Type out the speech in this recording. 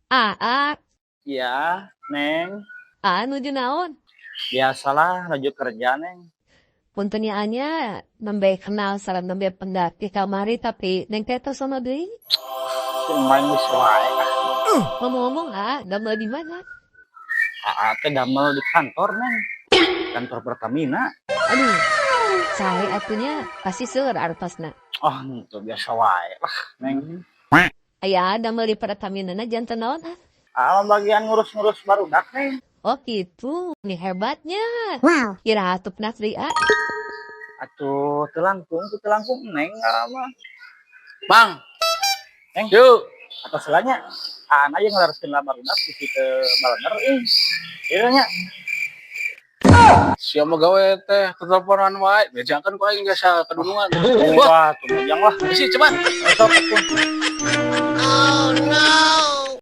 Aa. Iya, Neng. Aa nuju naon? Biasalah, nuju kerja, Neng. Punten nya nembe kenal sareng nembe pendak di kamari, tapi Neng teh tos sono deui. Main geus wae. Ngomong-ngomong, Aa, damel di mana? Aa teh damel di kantor, Neng. Kantor Pertamina. Aduh, sae atuh nya, pasti seueur artosna. Oh, itu biasa wae lah, Neng. Aya damel di Pertamina na janten naon, ah? Aa bagian ngurus-ngurus barudak, Neng. Oh gitu, nih hebatnya. Wow. Kira atup deui, ah. Atuh, teu langkung, teu langkung Neng aa mah. Mang. Neng. Yuk. Atos heula nya. Aa aja ngalereskeun lah barudak di situ balener ih. Ieu nya. Sia mah gawe teh keteleponan wae. Bejakeun ku aing geus kadunungan. Wah, tuh mujang lah. Isi cepat. Sok atuh. Oh no!